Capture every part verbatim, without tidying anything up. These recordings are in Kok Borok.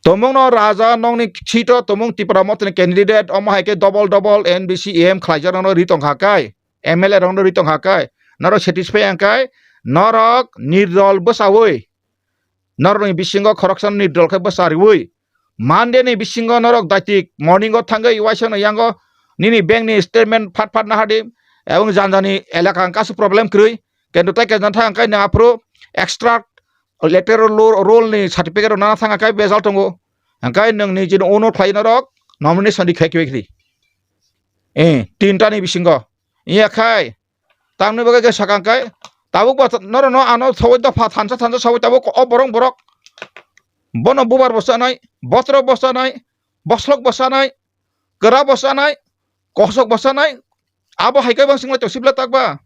Tomung no raja nongni seat o tomung Tipra Motha ni candidate, omo hai khe double double N B C E M khlaijak, nono ri tongkha kai, M L A rok no ri tongkha kai, norok satisfy ang kai, norok nirdol bwsawi, norok ni bisingo khoroksa nirdol khe bwsa riwi, Monday ni bisingo norok daitik morning o thangwi uaisa no yango nini bank ni statement phat phat nahadi, ebong janjani elaka ang kasu problem kwrwi, kintu tai kajna thang kai nang aphuru extra electoral lo-, roll ni certificate rok nana thang kai bejal tongo, hingkai nwng ni jini ono khlai norok nomination ri khai kibai khri, eh, tinta ni bisingo iya khai. Tamni bagwi khe sakang kai, tabuk ba norokno ano sawui dopha thansa thansa sawui tabuk o borok borok. Bono bubar bo chanai, botrok bo chanai, boslok bo chanai, kwra bo chanai, kosok bo chanai. Abo hai khe bang singla chosibla takba.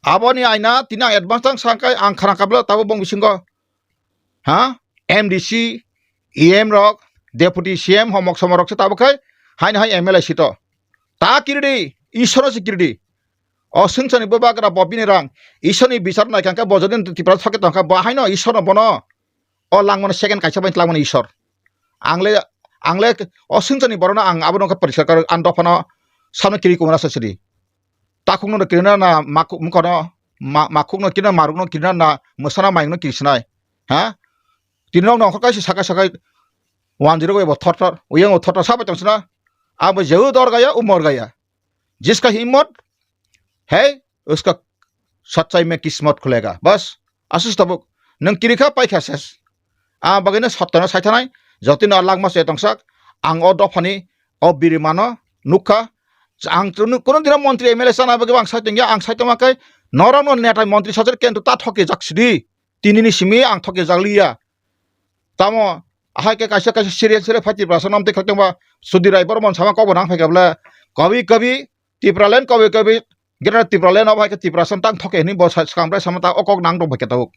Aboni aina tini ang advance tang sang kai ang khana kabla tabuk bong bisingo. Ha? M D C, E M rok, Deputy C M homok somorok se tabuk khai haino hai M L A sito. Ta kiridi, Ishwar se kiridi. O swngcharni bubagra bo bini rang, Ishwarni bichar nai kangkhe bo jodi Tripura soke tongkha, bo haino Ishwarno bono o langmano second kaisa bai langmano Ishwar. Ang le, ang le o swngcharni borokno ang abono khe poriskar kar, ang dophano samno kiri kumuna sa sidi. Takhukno kirina na makhuk mukhono, ma-, makhukno kirina marukno kirina na mwsana mayungno kiri sinai. Ha? Tini rok nongkhor kaisa sakai sakai one zero bo thor thor, uyang bo thor thor sabai tong sina. Abo jeu dor gaya, umor gaya. Jiska himmot, hey, uska sachai mein kismat khulega. Bas, asus tabuk. Nang kirikha paikha ses. A bagino sottano saithanai, jotino langma se tongsak, ang o dophani, o birimano nukha, ang kuno dino montri M L A sana bagwi ang saitongya, ang saitongma kai, norokno netai montri sajak kintu ta thoki jak sidi. Tinini simi ang thoke jak liya. Tamo, ahai khe kaisa kaisa serial serial phai Tiprasa nom tei khakchangma Sudhir Rai Bormon sama kokbo nang phaikha bwle. Kabi kabi Tipraland, kabi kabi Greater Tipraland abo hai khe Tiprasa tang thoke hinwi bo sa-, swkang bwlai sama ta o kok nang rw phaikha tabuk.